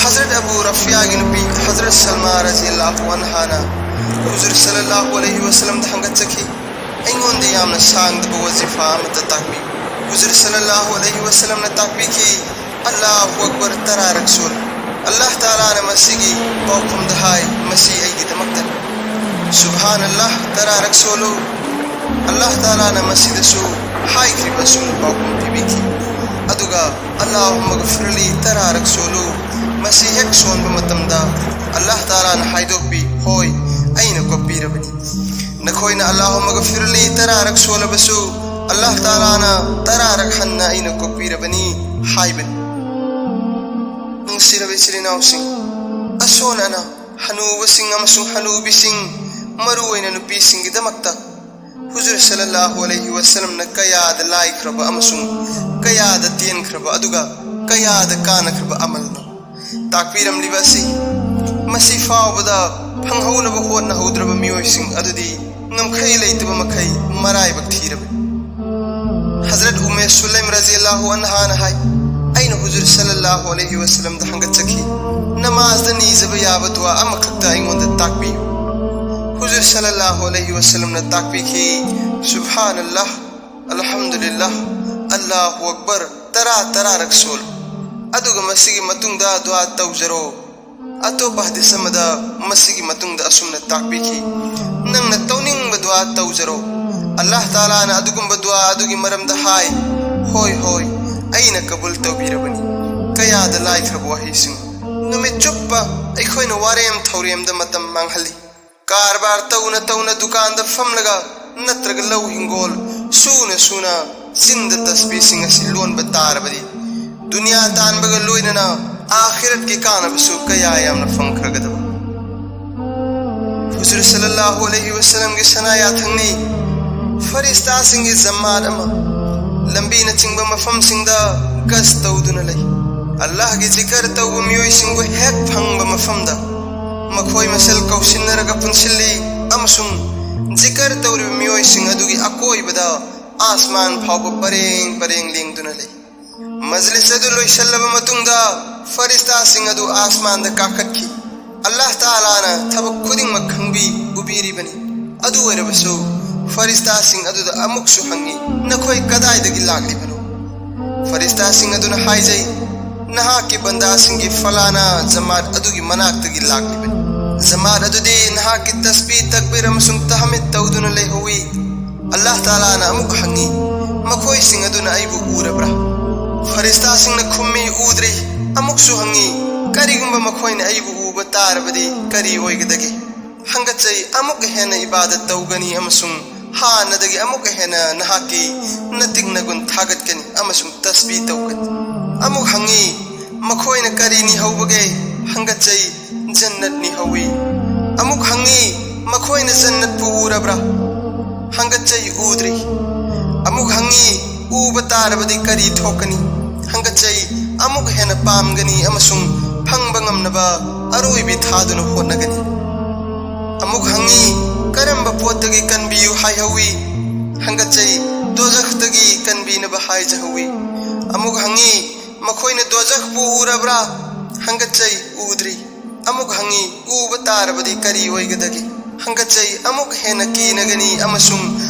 ꯍꯖꯔꯠ ꯑꯕꯨ ꯔꯐꯤꯌꯥꯒꯤ ꯅꯨꯄꯤ ꯍꯖꯔꯠ ꯁꯜꯃꯥ ꯔꯖꯤꯌꯜꯂꯥꯍꯨ ꯑꯟꯍꯥꯅ ꯍꯨꯖꯨꯔ ꯁꯜꯂꯜꯂꯥꯍꯨ ꯑꯂꯩꯍꯤ ꯋꯁꯜꯂꯝꯗ ꯍꯪꯒꯠꯆꯈꯤ, "ꯑꯩꯉꯣꯟꯗ ꯌꯥꯝꯅ ꯁꯥꯡꯗꯕ ꯋꯖꯤꯐꯥ ꯑꯃꯠꯇ ꯇꯥꯛꯄꯤꯌꯨ꯫" ꯍꯨꯖꯨꯔ ꯁꯜꯂꯜꯂꯥꯍꯨ ꯑꯂꯩꯍꯤ ꯋꯁꯜꯂꯝꯅ ꯇꯥꯛꯄꯤꯈꯤ, "ꯑꯜꯂꯥꯍꯨ ꯑꯛꯕꯔ ꯇꯔꯥꯔꯛ ꯁꯣꯜꯂꯨ꯫ ꯑꯜꯂꯥꯍ ꯇꯥꯂꯥꯅ ꯃꯁꯤꯒꯤ ꯄꯥꯎꯈꯨꯝꯗ ꯍꯥꯏ, 'ꯃꯁꯤ ꯑꯩꯒꯤꯗꯃꯛꯇꯅꯤ.'" ꯁꯨꯕꯍꯥꯅꯜꯂꯥꯍ ꯇꯔꯥꯔꯛ ꯁꯣꯜꯂꯨ꯫ ꯑꯜꯂꯥꯍ ꯇꯥꯂꯥꯅ ꯃꯁꯤꯗꯁꯨ ꯍꯥꯏꯈ꯭ꯔꯤꯕ ꯑꯁꯨꯝꯅ ꯄꯥꯎꯈꯨꯝ ꯄꯤꯕꯤꯈꯤ꯫ ꯑꯗꯨꯒ "ꯑꯜꯂꯥꯍꯨꯝꯃ ꯒꯐꯤꯔꯂꯤ" ꯇꯔꯥꯔꯛ ꯁꯣꯜꯂꯨ꯫ ꯃꯁꯤ ꯍꯦꯛ ꯁꯣꯟꯕ ꯃꯇꯝꯗ ꯑꯜꯂꯥꯍ ꯇꯥꯂꯥꯅ ꯍꯥꯏꯗꯣꯛꯄꯤ, "ꯍꯣꯏ, ꯑꯩꯅ ꯀꯣꯛꯄꯤꯔꯕꯅꯤ"꯫ ꯅꯈꯣꯏꯅ "ꯑꯜꯂꯥꯍꯨꯝꯃ ꯒꯐꯤꯔꯂꯤ" ꯇꯔꯥꯔꯛ ꯁꯣꯜꯂꯕꯁꯨ ꯑꯜꯂꯥꯍ ꯇꯥꯂꯥꯅ "ꯇꯔꯥꯔꯛ ꯍꯟꯅ ꯑꯩꯅ ꯀꯣꯛꯄꯤꯔꯕꯅꯤ" ꯍꯥꯏꯕꯅꯤ꯫ ꯅꯨꯡꯁꯤꯔꯕ ꯏꯆꯤꯜ ꯏꯅꯥꯎꯁꯤꯡ, ꯑꯁꯣꯟ ꯑꯅꯥ, ꯍꯅꯨꯕꯁꯤꯡ ꯑꯃꯁꯨꯡ ꯍꯅꯨꯕꯤꯁꯤꯡ, ꯃꯔꯨꯑꯣꯏꯅ ꯅꯨꯄꯤꯁꯤꯡꯒꯤꯗꯃꯛꯇ ꯍꯨꯖꯨꯔ ꯁꯜꯂꯜꯂꯥꯍꯨ ꯑꯂꯩꯍꯤ ꯋꯁꯜꯂꯝꯅ ꯀꯌꯥꯗ ꯂꯥꯏꯈ꯭ꯔꯕ ꯑꯃꯁꯨꯡ ꯀꯌꯥꯗ ꯇꯦꯟꯈ꯭ꯔꯕ ꯑꯗꯨꯒ ꯀꯌꯥꯗ ꯀꯥꯟꯅꯈ꯭ꯔꯕ ꯑꯃꯜꯅꯣ ꯇꯥꯛꯄꯤꯔꯝꯂꯤꯕ ꯑꯁꯤ ꯃꯁꯤ ꯐꯥꯎꯕꯗ ꯐꯪꯍꯧꯅꯕ ꯍꯣꯠꯅꯍꯧꯗ꯭ꯔꯕ ꯃꯤꯑꯣꯏꯁꯤꯡ ꯑꯗꯨꯗꯤ ꯉꯝꯈꯩ ꯂꯩꯇꯕ ꯃꯈꯩ ꯃꯔꯥꯏꯕꯛ ꯊꯤꯔꯕꯅꯤ꯫ ꯍꯖꯔꯠ ꯎꯝꯃꯦ ꯁꯨꯂꯩꯝ ꯔꯖꯤꯌꯜꯂꯥꯍꯨ ꯑꯟꯍꯥꯅ ꯍꯥꯏ, "ꯑꯩꯅ ꯍꯨꯖꯨꯔ ꯁꯜꯂꯜꯂꯥꯍꯨ ꯑꯂꯩꯍꯤ ꯋꯁꯜꯂꯝꯗ ꯍꯪꯒꯠꯆꯈꯤ, ꯅꯃꯥꯖꯗ ꯅꯤꯖꯕ ꯌꯥꯕ ꯗꯨꯋꯥ ꯑꯃꯈꯛꯇ ꯑꯩꯉꯣꯟꯗ ꯇꯥꯛꯄꯤꯌꯨ"꯫ ꯍꯨꯖꯨꯔ ꯁꯜꯂꯜꯂꯥꯍꯨ ꯑꯂꯩꯍꯤ ꯋꯁꯜꯂꯝꯅ ꯇꯥꯛꯄꯤꯈꯤ, "ꯁꯨꯕꯍꯥꯅꯜꯂꯥꯍ, ꯑꯜꯍꯝꯗꯨꯂꯤꯜꯂꯥꯍ, ꯑꯜꯂꯥꯍꯨ ꯑꯛꯕꯔ ꯇꯔꯥ ꯇꯔꯥꯔꯛ ꯁꯣꯜꯂꯨ꯫ ꯑꯗꯨꯒ ꯃꯁꯤꯒꯤ ꯃꯇꯨꯡꯗ ꯗꯨꯋꯥ ꯇꯧꯖꯔꯣ"꯫ ꯑꯇꯣꯞꯄ ꯍꯗꯤꯁ ꯑꯃꯗ ꯃꯁꯤꯒꯤ ꯃꯇꯨꯡꯗ ꯑꯁꯨꯝꯅ ꯇꯥꯛꯄꯤꯈꯤ, "ꯅꯪꯅ ꯇꯧꯅꯤꯡꯕ ꯗꯨꯋꯥ ꯇꯧꯖꯔꯣ꯫ ꯑꯜꯂꯥꯍ ꯇꯥꯂꯥꯅ ꯑꯗꯨꯒꯨꯝꯕ ꯗꯨꯋꯥ ꯑꯗꯨꯒꯤ ꯃꯔꯝꯗ ꯍꯥꯏ, ꯍꯣꯏ, ꯍꯣꯏ, ꯑꯩꯅ ꯀꯕꯨꯜ ꯇꯧꯕꯤꯔꯕꯅꯤ"꯫ ꯀꯌꯥꯗ ꯂꯥꯏꯈ꯭ꯔꯕ ꯋꯥꯍꯩꯁꯤꯡ꯫ ꯅꯨꯃꯤꯠ ꯆꯨꯞꯄ ꯑꯩꯈꯣꯏꯅ ꯋꯥꯔꯦꯝ ꯊꯧꯔꯦꯝꯗ ꯃꯇꯝ ꯃꯥꯡꯍꯜꯂꯤ꯫ ꯀꯔꯕꯥꯔ ꯇꯧꯅ ꯇꯧꯅ ꯗꯨꯀꯥꯟꯗ ꯐꯝꯂꯒ ꯅꯠꯇ꯭ꯔꯒ ꯂꯧ ꯍꯤꯡꯒꯣꯜ ꯁꯨꯅ ꯁꯨꯅ ꯆꯤꯟꯗ ꯇꯁꯕꯤꯁꯤꯡ ꯑꯁꯤ ꯂꯣꯟꯕ ꯇꯥꯔꯕꯗꯤ, ꯗꯨꯅꯤꯌꯥ ꯇꯥꯟꯕꯒ ꯂꯣꯏꯅꯅ ꯑꯥꯈꯤꯔꯠꯀꯤ ꯀꯥꯟꯅꯕꯁꯨ ꯀꯌꯥ ꯌꯥꯝꯅ ꯐꯪꯈ꯭ꯔꯒꯗꯕ꯫ ꯍꯨꯖꯨꯔ ꯁꯜꯂꯜꯂꯥꯍꯨ ꯑꯂꯩꯍꯤ ꯋꯁꯜꯂꯝꯒꯤ ꯁꯅꯥ ꯌꯥꯊꯪꯅꯤ, ꯐꯔꯤꯁꯇꯥꯁꯤꯡꯒꯤ ꯖꯃꯥꯠ ꯑꯃ ꯂꯝꯕꯤꯅꯆꯤꯡꯕ ꯃꯐꯝꯁꯤꯡꯗ ꯒꯁ ꯇꯧꯗꯨꯅ ꯂꯩ꯫ ꯑꯜꯂꯥꯍꯒꯤ ꯖꯤꯀꯔ ꯇꯧꯕ ꯃꯤꯑꯣꯏꯁꯤꯡꯕꯨ ꯍꯦꯛ ꯐꯪꯕ ꯃꯐꯝꯗ ꯃꯈꯣꯏ ꯃꯁꯦꯜ ꯀꯧꯁꯤꯟꯅꯔꯒ ꯄꯨꯟꯁꯤꯜꯂꯤ ꯑꯃꯁꯨꯡ ꯖꯤꯀꯔ ꯇꯧꯔꯤꯕ ꯃꯤꯑꯣꯏꯁꯤꯡ ꯑꯗꯨꯒꯤ ꯑꯀꯣꯏꯕꯗ ꯑꯥꯁꯃꯥꯟ ꯐꯥꯎꯕ ꯄꯔꯦꯡ ꯄꯔꯦꯡ ꯂꯦꯡꯗꯨꯅ ꯂꯩ꯫ ꯃꯖꯂꯤꯁ ꯑꯗꯨ ꯂꯣꯏꯁꯤꯜꯂꯕ ꯃꯇꯨꯡꯗ ꯐꯔꯤꯁꯇꯥꯁꯤꯡ ꯑꯗꯨ ꯑꯥꯁꯃꯥꯟꯗ ꯀꯥꯈꯠꯈꯤ꯫ ꯑꯜꯂꯥꯍ ꯇꯥꯂꯥꯅ ꯊꯕꯛ ꯈꯨꯗꯤꯡꯃꯛ ꯈꯪꯕꯤ, ꯎꯕꯤꯔꯤꯕꯅꯤ꯫ ꯑꯗꯨ ꯑꯣꯏꯔꯕꯁꯨ ꯐꯔꯤꯁꯇꯥꯁꯤꯡ ꯑꯗꯨꯗ ꯑꯃꯨꯛꯁꯨ ꯍꯪꯉꯤ, "ꯅꯈꯣꯏ ꯀꯗꯥꯏꯗꯒꯤ ꯂꯥꯛꯂꯤꯕꯅꯣ?" ꯐꯔꯤꯁꯇꯥꯁꯤꯡ ꯑꯗꯨꯅ ꯍꯥꯏꯖꯩ, "ꯅꯍꯥꯛꯀꯤ ꯕꯟꯗꯥꯁꯤꯡꯒꯤ ꯐꯂꯥꯅꯥ ꯖꯃꯥꯠ ꯑꯗꯨꯒꯤ ꯃꯅꯥꯛꯇꯒꯤ ꯂꯥꯛꯂꯤꯕꯅꯤ"꯫ ꯖꯃꯥꯠ ꯑꯗꯨꯗꯤ ꯅꯍꯥꯛꯀꯤ ꯇꯁꯕꯤ, ꯇꯛꯕꯤꯔ ꯑꯃꯁꯨꯡ ꯇꯍꯃꯤꯗ ꯇꯧꯗꯨꯅ ꯂꯩꯍꯧꯏ꯫ ꯑꯜꯂꯥꯍ ꯇꯥꯂꯥꯅ ꯑꯃꯨꯛ ꯍꯪꯉꯤ, "ꯃꯈꯣꯏꯁꯤꯡ ꯑꯗꯨꯅ ꯑꯩꯕꯨ ꯎꯔꯕ꯭ꯔꯥ?" ꯐꯔꯤꯁꯇꯥꯁꯤꯡꯅ ꯈꯨꯝꯃꯤ, "ꯎꯗ꯭ꯔꯤ꯫" ꯑꯃꯨꯛꯁꯨ ꯍꯪꯉꯤ, "ꯀꯔꯤꯒꯨꯝꯕ ꯃꯈꯣꯏꯅ ꯑꯩꯕꯨ ꯎꯕ ꯇꯥꯔꯕꯗꯤ ꯀꯔꯤ ꯑꯣꯏꯒꯗꯒꯦ?" ꯍꯪꯒꯠꯆꯩ, "ꯑꯃꯨꯛ ꯍꯦꯟꯅ ꯏꯕꯥꯗꯠ ꯇꯧꯒꯅꯤ ꯑꯃꯁꯨꯡ ꯍꯥꯟꯅꯗꯒꯤ ꯑꯃꯨꯛ ꯍꯦꯟꯅ ꯅꯍꯥꯛꯀꯤ ꯅꯇꯤꯛ ꯅꯒꯨꯟ ꯊꯥꯒꯠꯀꯅꯤ ꯑꯃꯁꯨꯡ ꯇꯁꯕꯤ ꯇꯧꯒꯅꯤ꯫" ꯑꯃꯨꯛ ꯍꯪꯉꯤ, "ꯃꯈꯣꯏꯅ ꯀꯔꯤꯅꯤ ꯍꯧꯕꯒꯦ?" ꯍꯪꯒꯠꯆꯩ, "ꯖꯟꯅꯠꯅꯤ ꯍꯧꯏ꯫" ꯑꯃꯨꯛ ꯍꯪꯉꯤ, "ꯃꯈꯣꯏꯅ ꯖꯟꯅꯠꯄꯨ ꯎꯔꯕ꯭ꯔꯥ?" ꯍꯪꯒꯠꯆꯩ, "ꯎꯗ꯭ꯔꯤ꯫" ꯑꯃꯨꯛ ꯍꯪꯉꯤ, "ꯎꯕ ꯇꯥꯔꯕꯗꯤ ꯀꯔꯤ ꯊꯣꯛꯀꯅꯤ?" ꯍꯪꯒꯠꯆꯩ, "ꯑꯃꯨꯛ ꯍꯦꯟꯅ ꯄꯥꯝꯒꯅꯤ ꯑꯃꯁꯨꯡ ꯐꯪꯕ ꯉꯝꯅꯕ ꯑꯔꯣꯏꯕꯤ ꯊꯥꯗꯨꯅ ꯍꯣꯠꯅꯒꯅꯤ꯫" ꯑꯃꯨꯛ ꯍꯪꯉꯤ, "ꯀꯔꯝꯕ ꯄꯣꯠꯇꯒꯤ ꯀꯟꯕꯤꯌꯨ ꯍꯥꯏꯍꯧꯏ?" ꯍꯪꯒꯠꯆꯩ, "ꯗꯣꯖꯈꯇꯒꯤ ꯀꯟꯕꯤꯅꯕ ꯍꯥꯏꯖꯍꯧꯏ꯫" ꯑꯃꯨꯛ ꯍꯪꯉꯤ, "ꯃꯈꯣꯏꯅ ꯗꯣꯖꯈꯄꯨ ꯎꯔꯕ꯭ꯔꯥ?" ꯍꯪꯒꯠꯆꯩ, "ꯎꯗ꯭ꯔꯤ꯫" ꯑꯃꯨꯛ ꯍꯪꯉꯤ, "ꯎꯕ ꯇꯥꯔꯕꯗꯤ ꯀꯔꯤ ꯑꯣꯏꯒꯗꯒꯦ?" ꯍꯪꯒꯠꯆꯩ, "ꯑꯃꯨꯛ ꯍꯦꯟꯅ ꯀꯤꯅꯒꯅꯤ ꯑꯃꯁꯨꯡ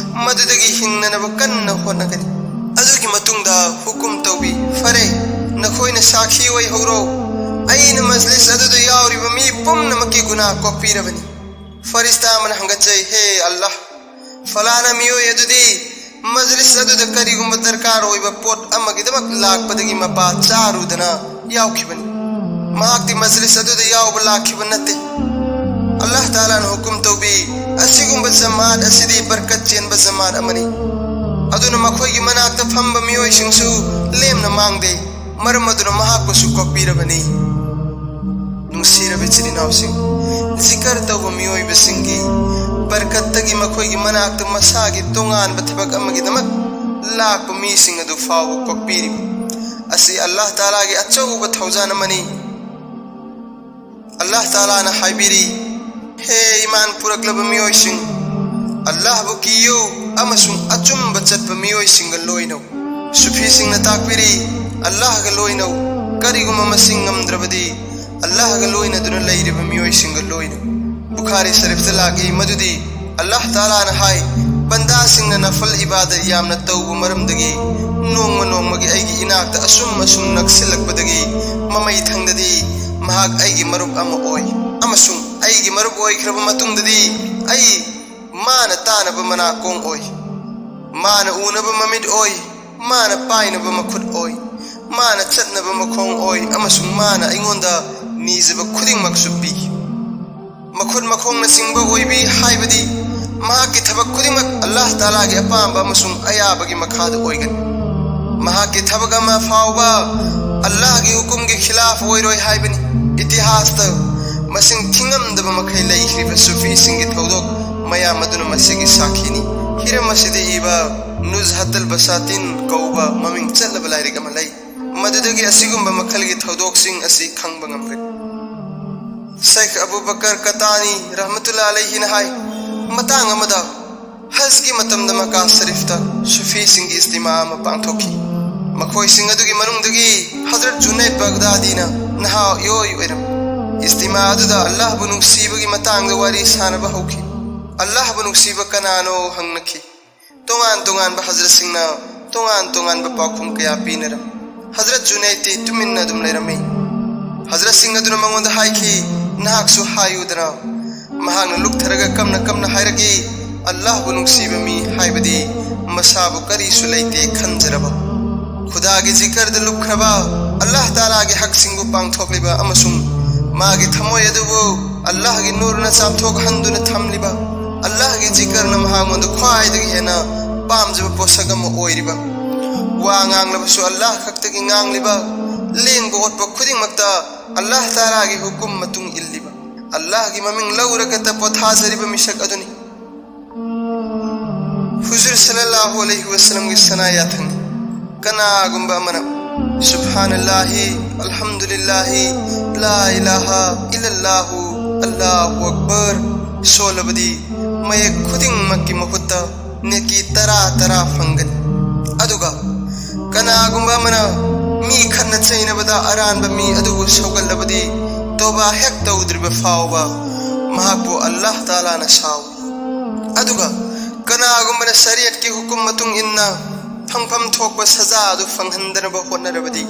ꯃꯗꯨꯗꯒꯤ ꯍꯤꯡꯅꯅꯕ ꯀꯟꯅ ꯍꯣꯠꯅꯒꯅꯤ꯫" ꯑꯗꯨꯒꯤ ꯃꯇꯨꯡꯗ ꯍꯨꯀꯨꯝ ꯇꯧꯕꯤ, "ꯐꯔꯦ, ꯅꯈꯣꯏꯅ ꯁꯥꯈꯤ ꯑꯣꯏꯍꯧꯔꯣ꯫ ꯑꯩꯅ ꯃꯖꯂꯤꯁ ꯑꯗꯨꯗ ꯌꯥꯎꯔꯤꯕ ꯃꯤ ꯄꯨꯝꯅꯃꯛꯀꯤ ꯒꯨꯅꯥꯍ ꯀꯣꯛꯄꯤꯔꯕꯅꯤ꯫" ꯐꯔꯤꯁꯇꯥ ꯑꯃꯅ ꯍꯪꯒꯠꯆꯩ, "ꯍꯦ ꯑꯜꯂꯥꯍ, ꯐꯂꯥꯅ ꯃꯤꯑꯣꯏ ꯑꯗꯨꯗꯤ ꯃꯖꯂꯤꯁ ꯑꯗꯨꯗ ꯀꯔꯤꯒꯨꯝꯕ ꯗꯔꯀꯥꯔ ꯑꯣꯏꯕ ꯄꯣꯠ ꯑꯃꯒꯤꯗꯃꯛ ꯂꯥꯛꯄꯗꯒꯤ ꯃꯄꯥ ꯆꯥꯔꯨꯗꯅ ꯌꯥꯎꯈꯤꯕꯅꯤ꯫ ꯃꯍꯥꯛꯇꯤ ꯃꯖꯂꯤꯁ ꯑꯗꯨꯗ ꯌꯥꯎꯕ ꯂꯥꯛꯈꯤꯕ ꯅꯠꯇꯦ꯫" ꯑꯜꯂꯥꯍ ꯇꯥꯂꯥꯅ ꯍꯨꯀꯨꯝ ꯇꯧꯕꯤ, "ꯑꯁꯤꯒꯨꯝꯕ ꯖꯃꯥꯠ ꯑꯁꯤꯗꯤ ꯕꯔꯀꯠ ꯆꯦꯟꯕ ꯖꯃꯥꯠ ꯑꯃꯅꯤ꯫ ꯑꯗꯨꯅ ꯃꯈꯣꯏꯒꯤ ꯃꯅꯥꯛꯇ ꯐꯝꯕ ꯃꯤꯑꯣꯏꯁꯤꯡꯁꯨ ꯂꯦꯝꯅ ꯃꯥꯡꯗꯦ, ꯃꯔꯝ ꯑꯗꯨꯅ ꯃꯍꯥꯛꯄꯨꯁꯨ ꯀꯣꯛꯄꯤꯔꯕꯅꯤ꯫" ꯅꯨꯡꯁꯤꯔꯕ ꯏꯆꯤꯜ ꯏꯅꯥꯎꯁꯤꯡ, ꯖꯤꯀꯔ ꯇꯧꯕ ꯃꯤꯑꯣꯏꯕꯁꯤꯡꯒꯤ ꯕꯔꯀꯠꯇꯒꯤ ꯃꯈꯣꯏꯒꯤ ꯃꯅꯥꯛꯇ ꯃꯁꯥꯒꯤ ꯇꯣꯉꯥꯟꯕ ꯊꯕꯛ ꯑꯃꯒꯤꯗꯃꯛ ꯂꯥꯛꯄ ꯃꯤꯁꯤꯡ ꯑꯗꯨ ꯐꯥꯎꯕ ꯀꯣꯛꯄꯤꯔꯤꯕ ꯑꯁꯤ ꯑꯜꯂꯥꯍ ꯇꯥꯂꯥꯒꯤ ꯑꯆꯧꯕ ꯊꯧꯖꯥꯜ ꯑꯃꯅꯤ꯫ ꯑꯜꯂꯥꯍ ꯇꯥꯂꯥꯅ ꯍꯥꯏꯕꯤꯔꯤ, "ꯍꯦ ꯏꯃꯥꯟ ꯄꯨꯔꯛꯂꯕ ꯃꯤꯑꯣꯏꯁꯤꯡ, ꯑꯜꯂꯥꯍꯕꯨ ꯀꯤꯌꯨ ꯑꯃꯁꯨꯡ ꯑꯆꯨꯝꯕ ꯆꯠꯄ ꯃꯤꯑꯣꯏꯁꯤꯡꯒ ꯂꯣꯏꯅꯧ꯫" ꯁꯨꯐꯤꯁꯤꯡꯅ ꯇꯥꯛꯄꯤꯔꯤ, "ꯑꯜꯂꯥꯍꯒ ꯂꯣꯏꯅꯧ, ꯀꯔꯤꯒꯨꯝꯕ ꯃꯁꯤꯡ ꯉꯝꯗ꯭ꯔꯕꯗꯤ ꯑꯜꯂꯥꯍꯒ ꯂꯣꯏꯅꯗꯨꯅ ꯂꯩꯔꯤꯕ ꯃꯤꯑꯣꯏꯁꯤꯡꯒ ꯂꯣꯏꯅꯧ꯫" ꯕꯨꯈꯥꯔꯤ ꯁꯔꯤꯐꯇ ꯂꯥꯛꯏ ꯃꯗꯨꯗꯤ ꯑꯜꯂꯥꯍ ꯇꯥꯂꯥꯅ ꯍꯥꯏ, "ꯕꯟꯗꯥꯁꯤꯡꯅ ꯅꯐꯜ ꯏꯕꯥꯗꯠ ꯌꯥꯝꯅ ꯇꯧꯕ ꯃꯔꯝꯗꯒꯤ ꯅꯣꯡꯃ ꯅꯣꯡꯃꯒꯤ ꯑꯩꯒꯤ ꯏꯅꯥꯛꯇ ꯑꯁꯨꯝ ꯑꯁꯨꯝ ꯅꯛꯁꯤꯜꯂꯛꯄꯗꯒꯤ ꯃꯃꯩ ꯊꯪꯗꯗꯤ ꯃꯍꯥꯛ ꯑꯩꯒꯤ ꯃꯔꯨꯞ ꯑꯃ ꯑꯣꯏ ꯑꯃꯁꯨꯡ ꯑꯩꯒꯤ ꯃꯔꯨꯞ ꯑꯣꯏꯈ꯭ꯔꯕ ꯃꯇꯨꯡꯗꯗꯤ ꯑꯩ ꯃꯥꯅ ꯇꯥꯅꯕ ꯃꯅꯥꯀꯣꯡ ꯑꯣꯏ, ꯃꯥꯅ ꯎꯅꯕ ꯃꯃꯤꯠ ꯑꯣꯏ, ꯃꯥꯅ ꯄꯥꯏꯅꯕ ꯃꯈꯨꯠ ꯑꯣꯏ, ꯃꯥꯅ ꯆꯠꯅꯕ ꯃꯈꯣꯡ ꯑꯣꯏ, ꯑꯃꯁꯨꯡ ꯃꯥꯅ ꯑꯩꯉꯣꯟꯗ ꯅꯤꯖꯕ ꯈꯨꯗꯤꯡꯃꯛꯁꯨ ꯄꯤ꯫ ꯃꯈꯨꯠ ꯃꯈꯣꯡꯅꯆꯤꯡꯕ ꯑꯣꯏꯕꯤ ꯍꯥꯏꯕꯗꯤ ꯃꯍꯥꯛꯀꯤ ꯊꯕꯛ ꯈꯨꯗꯤꯡꯃꯛ ꯑꯜꯂꯥꯍ ꯇꯥꯂꯥꯒꯤ ꯑꯄꯥꯝꯕ ꯑꯃꯁꯨꯡ ꯑꯌꯥꯕꯒꯤ ꯃꯈꯥꯗ ꯑꯣꯏꯒꯅꯤ꯫ ꯃꯍꯥꯛꯀꯤ ꯊꯕꯛ ꯑꯃ ꯐꯥꯎꯕ ꯑꯜꯂꯥꯍꯒꯤ ꯍꯨꯀꯨꯝꯒꯤ ꯈꯤꯂꯥꯐ ꯑꯣꯏꯔꯣꯏ ꯍꯥꯏꯕꯅꯤ꯫ ꯏꯇꯤꯍꯥꯁꯇ ꯃꯁꯤꯡ ꯊꯤꯉꯝꯗꯕ ꯃꯈꯩ ꯂꯩꯈ꯭ꯔꯤꯕ ꯁꯨꯐꯤꯁꯤꯡꯒꯤ ꯊꯧꯗꯣꯛ ꯃꯌꯥꯝ ꯑꯗꯨꯅ ꯃꯁꯤꯒꯤ ꯁꯥꯈꯤꯅꯤ꯫ ꯍꯤꯔꯝ ꯑꯁꯤꯗ ꯏꯕ ꯅꯨꯖꯍꯇꯜ ꯕꯁꯥꯇꯤꯟ ꯀꯧꯕ ꯃꯃꯤꯡ ꯆꯠꯂꯕ ꯂꯥꯏꯔꯤꯛ ꯑꯃ ꯂꯩ꯫ ꯃꯗꯨꯗꯒꯤ ꯑꯁꯤꯒꯨꯝꯕ ꯃꯈꯜꯒꯤ ꯊꯧꯗꯣꯛꯁꯤꯡ ꯑꯁꯤ ꯈꯪꯕ ꯉꯝꯒꯅꯤ꯫ ꯁꯩꯈ ꯑꯕꯨ ꯕꯀꯔ ꯀꯇꯥꯅꯤ ꯔꯍꯃꯇꯨꯜꯂꯥ ꯑꯂꯩꯍꯤꯅ ꯍꯥꯏ, ꯃꯇꯥꯡ ꯑꯃꯗ ꯍꯖꯒꯤ ꯃꯇꯝꯗ ꯃꯀꯥ ꯁꯔꯤꯐꯇ ꯁꯨꯐꯤꯁꯤꯡꯒꯤ ꯏꯖꯇꯤꯃꯥ ꯑꯃ ꯄꯥꯡꯊꯣꯛꯈꯤ꯫ ꯃꯈꯣꯏꯁꯤꯡ ꯑꯗꯨꯒꯤ ꯃꯅꯨꯡꯗꯒꯤ ꯍꯖꯔꯠ ꯖꯨꯅꯩꯗ ꯕꯒꯗꯥꯗꯤꯅ ꯅꯍꯥ ꯏꯑꯣꯏ ꯑꯣꯏꯔꯝꯃꯤ꯫ ꯏꯖꯇꯤꯃꯥ ꯑꯗꯨꯗ ꯑꯜꯂꯥꯍꯕꯨ ꯅꯨꯡꯁꯤꯕꯒꯤ ꯃꯇꯥꯡꯗ ꯋꯥꯔꯤ ꯁꯥꯅꯕ ꯍꯧꯈꯤ꯫ ꯑꯜꯂꯥꯍꯕꯨ ꯅꯨꯡꯁꯤꯕ ꯀꯅꯥꯅꯣ ꯍꯪꯅꯈꯤ꯫ ꯇꯣꯉꯥꯟ ꯇꯣꯉꯥꯟꯕ ꯍꯖꯔꯠꯁꯤꯡꯅ ꯇꯣꯉꯥꯟ ꯇꯣꯉꯥꯟꯕ ꯄꯥꯎꯈꯨꯝ ꯀꯌꯥ ꯄꯤꯅꯔꯝꯃꯤ꯫ ꯍꯖꯔꯠ ꯖꯨꯅꯩꯗꯇꯤ ꯇꯨꯃꯤꯟꯅ ꯑꯗꯨꯝ ꯂꯩꯔꯝꯃꯤ꯫ ꯍꯖꯔꯠꯁꯤꯡ ꯑꯗꯨꯅ ꯃꯉꯣꯟꯗ ꯍꯥꯏꯈꯤ, "ꯅꯍꯥꯛꯁꯨ ꯍꯥꯏꯌꯨꯗꯅ?" ꯃꯍꯥꯛꯅ ꯂꯨꯞꯊꯔꯒ ꯀꯝꯅ ꯀꯝꯅ ꯍꯥꯏꯔꯛꯏ, "ꯑꯜꯂꯥꯍꯕꯨ ꯅꯨꯡꯁꯤꯕ ꯃꯤ ꯍꯥꯏꯕꯗꯤ ꯃꯁꯥꯕꯨ ꯀꯔꯤꯁꯨ ꯂꯩꯇꯦ ꯈꯟꯖꯔꯕ, ꯈꯨꯗꯥꯒꯤ ꯖꯤꯀꯔꯗ ꯂꯨꯞꯈ꯭ꯔꯕ, ꯑꯜꯂꯥꯍ ꯇꯥꯂꯥꯒꯤ ꯍꯛꯁꯤꯡꯕꯨ ꯄꯥꯡꯊꯣꯛꯂꯤꯕ ꯑꯃꯁꯨꯡ ꯃꯥꯒꯤ ꯊꯃꯣꯏ ꯑꯗꯨꯕꯨ ꯑꯜꯂꯥꯍꯒꯤ ꯅꯨꯔꯅ ꯆꯥꯝꯊꯣꯛꯍꯟꯗꯨꯅ ꯊꯝꯂꯤꯕ, ꯑꯜꯂꯥꯍꯒꯤ ꯖꯤꯀꯔꯅ ꯃꯍꯥꯛꯉꯣꯟꯗ ꯈ꯭ꯋꯥꯏꯗꯒꯤ ꯍꯦꯟꯅ ꯄꯥꯝꯖꯕ ꯄꯣꯠꯁꯛ ꯑꯃ ꯑꯣꯏꯔꯤꯕ, ꯋꯥ ꯉꯥꯡꯂꯕꯁꯨ ꯑꯜꯂꯥꯍ ꯈꯛꯇꯒꯤ ꯉꯥꯡꯂꯤꯕ, ꯂꯦꯡꯕ ꯑꯣꯠꯄ ꯈꯨꯗꯤꯡꯃꯛꯇ ꯑꯜꯂꯥꯍ ꯇꯥꯂꯥꯒꯤ ꯍꯨꯀꯨꯝ ꯃꯇꯨꯡ ꯏꯜꯂꯤꯕ, ꯑꯜꯂꯥꯍꯒꯤ ꯃꯃꯤꯡ ꯂꯧꯔꯒꯇ ꯄꯣꯊꯥꯖꯔꯤꯕ ꯃꯤꯁꯛ ꯑꯗꯨꯅꯤ"꯫ ꯍꯨꯖꯨꯔ ꯁꯜꯂꯜꯂꯥꯍꯨ ꯑꯂꯩꯍꯤ ꯋꯁꯜꯂꯝꯒꯤ ꯁꯅꯥ ꯌꯥꯊꯪꯅꯤ꯫ ꯀꯅꯥꯒꯨꯝꯕ ꯑꯃꯅ "ꯁꯨꯕꯍꯥꯅꯜꯂꯥꯍꯤ, ꯑꯜꯍꯝꯗꯨꯂꯤꯜꯂꯥꯍꯤ, ꯂꯥ ꯏꯂꯥꯍ ꯏꯜꯂꯜꯂꯥꯍꯨ, ꯑꯜꯂꯥꯍꯨ ꯑꯛꯕꯔ" ꯁꯣꯜꯂꯕꯗꯤ ꯃꯌꯦꯛ ꯈꯨꯗꯤꯡꯃꯛꯀꯤ ꯃꯍꯨꯠꯇ ꯅꯦꯀꯤ ꯇꯔꯥ ꯇꯔꯥ ꯐꯪꯒꯅꯤ꯫ ꯑꯗꯨꯒ ꯀꯅꯥꯒꯨꯝꯕ ꯑꯃꯅ ꯃꯤ ꯈꯠꯅ ꯆꯩꯅꯕꯗ ꯑꯔꯥꯟꯕ ꯃꯤ ꯑꯗꯨꯕꯨ ꯁꯧꯒꯠꯂꯕꯗꯤ, ꯇꯣꯕꯥ ꯍꯦꯛ ꯇꯧꯗ꯭ꯔꯤꯕ ꯐꯥꯎꯕ ꯃꯍꯥꯛꯄꯨ ꯑꯜꯂꯥꯍ ꯇꯥꯂꯥꯅ ꯁꯥꯎꯏ꯫ ꯑꯗꯨꯒ ꯀꯅꯥꯒꯨꯝꯕꯅ ꯁꯔꯤꯌꯠꯀꯤ ꯍꯨꯀꯨꯝ ꯃꯇꯨꯡ ꯏꯟꯅ ꯐꯪꯐꯝ ꯊꯣꯛꯄ ꯁꯖꯥ ꯑꯗꯨ ꯐꯪꯍꯟꯗꯅꯕ ꯍꯣꯠꯅꯔꯕꯗꯤ,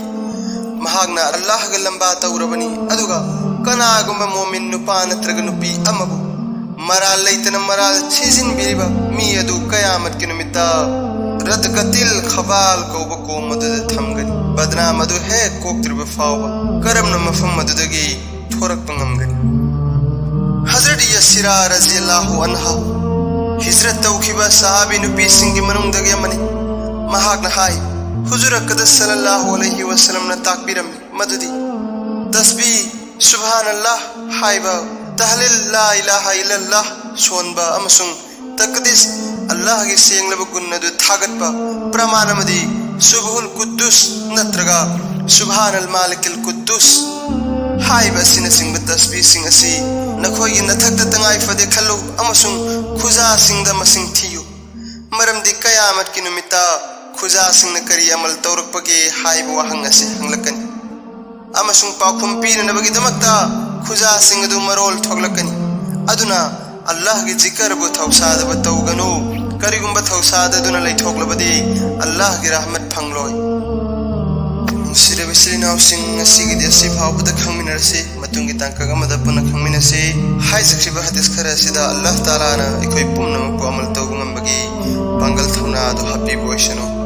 ꯃꯍꯥꯛꯅ ꯑꯜꯂꯥꯍꯒ ꯂꯝꯕꯥ ꯇꯧꯔꯕꯅꯤ꯫ ꯑꯗꯨꯒ ꯀꯅꯥꯒꯨꯝꯕ ꯃꯣꯃꯤꯟ ꯅꯨꯄꯥ ꯅꯠꯇ꯭ꯔꯒ ꯅꯨꯄꯤ ꯑꯃꯕꯨ ꯃꯔꯥꯜ ꯂꯩꯇꯅ ꯃꯔꯥꯜ ꯊꯤꯖꯤꯟꯕꯤꯔꯤꯕ ꯃꯤ ꯑꯗꯨ ꯀꯌꯥꯃꯠꯀꯤ ꯅꯨꯃꯤꯠꯇ ꯔꯗ ꯀꯇꯤꯜ ꯈꯕꯥꯜ ꯀꯧꯕ ꯀꯣꯝ ꯑꯗꯨꯗ ꯊꯝꯒꯅꯤ꯫ ꯕꯗꯅꯥꯝ ꯑꯗꯨ ꯍꯦꯛ ꯀꯣꯛꯇ꯭ꯔꯤꯕ ꯐꯥꯎꯕ ꯀꯔꯝꯅ ꯃꯐꯝ ꯑꯗꯨꯗꯒꯤ ꯊꯣꯔꯛꯄ ꯉꯝꯒꯅꯤ? ꯍꯖꯔꯠ ꯌꯁꯤꯔꯥ ꯔꯖꯤꯌꯜꯂꯥꯍꯨ ꯑꯟꯍꯥ ꯍꯤꯖ꯭ꯔꯠ ꯇꯧꯈꯤꯕ ꯁꯍꯥꯕꯤ ꯅꯨꯄꯤꯁꯤꯡꯒꯤ ꯃꯅꯨꯡꯗꯒꯤ ꯑꯃꯅꯤ꯫ ꯃꯍꯥꯛꯅ ꯍꯥꯏ, ꯍꯨꯖꯨꯔ ꯑꯀꯗꯁ ꯁꯜꯂꯜꯂꯥꯍꯨ ꯑꯂꯩꯍꯤ ꯋꯁꯜꯂꯝꯅ ꯇꯥꯛꯄꯤꯔꯝꯃꯤ ꯃꯗꯨꯗꯤ ꯇꯁꯕꯤꯍ, ꯁꯨꯕꯍꯥꯅꯜꯂꯥꯍ ꯍꯥꯏꯕ, ꯇꯍꯂꯤꯜ, ꯂꯥ ꯏꯂꯥꯍ ꯏꯜꯂꯜꯂꯥꯍ ꯁꯣꯟꯕ ꯑꯃꯁꯨꯡ ꯇꯛꯗꯤꯁ, ꯑꯜꯂꯥꯍꯒꯤ ꯁꯦꯡꯂꯕ ꯒꯨꯟ ꯑꯗꯨ ꯊꯥꯒꯠꯄ, ꯄ꯭ꯔꯃꯥꯟ ꯑꯃꯗꯤ ꯁꯨꯕꯍꯨꯜ ꯀꯨꯗꯨꯁ ꯅꯠꯇ꯭ꯔꯒ ꯁꯨꯕꯍꯥꯅꯜ ꯃꯥꯂꯤꯀꯤꯜ ꯀꯨꯗꯨꯁ ꯍꯥꯏꯕ ꯑꯁꯤꯅꯆꯤꯡꯕ ꯇꯁꯕꯤꯍꯁꯤꯡ ꯑꯁꯤ ꯅꯈꯣꯏꯒꯤ ꯅꯊꯛꯇ ꯇꯉꯥꯏ ꯐꯗꯦ ꯈꯜꯂꯨ ꯑꯃꯁꯨꯡ ꯈꯨꯖꯥꯁꯤꯡꯗ ꯃꯁꯤꯡ ꯊꯤꯌꯨ꯫ ꯃꯔꯝꯗꯤ ꯀꯌꯥꯃꯠꯀꯤ ꯅꯨꯃꯤꯠꯇ ꯈꯨꯖꯥꯁꯤꯡꯅ ꯀꯔꯤ ꯑꯃꯜ ꯇꯧꯔꯛꯄꯒꯦ ꯍꯥꯏꯕ ꯋꯥꯍꯪ ꯑꯁꯤ ꯍꯪꯂꯛꯀꯅꯤ꯫ ꯑꯃꯁꯨꯡ ꯄꯥꯎꯈꯨꯝ ꯄꯤꯅꯅꯕꯒꯤꯗꯃꯛꯇ ꯈꯨꯖꯥꯁꯤꯡ ꯑꯗꯨ ꯃꯔꯣꯜ ꯊꯣꯛꯂꯛꯀꯅꯤ꯫ ꯑꯗꯨꯅ ꯑꯜꯂꯥꯍꯒꯤ ꯖꯤꯀꯔꯕꯨ ꯊꯧꯁꯥꯗꯕ ꯇꯧꯒꯅꯨ꯫ ꯀꯔꯤꯒꯨꯝꯕ ꯊꯧꯁꯥꯗꯗꯨꯅ ꯂꯩꯊꯣꯛꯂꯕꯗꯤ ꯑꯜꯂꯥꯍꯒꯤ ꯔꯍꯃꯠ ꯐꯪꯂꯣꯏ꯫ ꯅꯨꯡꯁꯤꯔꯕ ꯏꯆꯤꯜ ꯏꯅꯥꯎꯁꯤꯡ, ꯉꯁꯤꯒꯤꯗꯤ ꯑꯁꯤ ꯐꯥꯎꯕꯗ ꯈꯪꯃꯤꯟꯅꯔꯁꯤ꯫ ꯃꯇꯨꯡꯒꯤ ꯇꯥꯡꯀꯛ ꯑꯃꯗ ꯄꯨꯟꯅ ꯈꯪꯃꯤꯟꯅꯁꯤ꯫ ꯍꯥꯏꯖꯈ꯭ꯔꯤꯕ ꯍꯗꯤꯁ ꯈꯔ ꯑꯁꯤꯗ ꯑꯜꯂꯥꯍ ꯇꯥꯂꯥꯅ ꯑꯩꯈꯣꯏ ꯄꯨꯝꯅꯃꯛꯄꯨ ꯑꯃꯜ ꯇꯧꯕ ꯉꯝꯕꯒꯤ ꯄꯥꯡꯒꯜ ꯊꯧꯅꯥ ꯑꯗꯨ ꯍꯥꯞꯄꯤꯕ ꯑꯣꯏꯁꯅꯨ꯫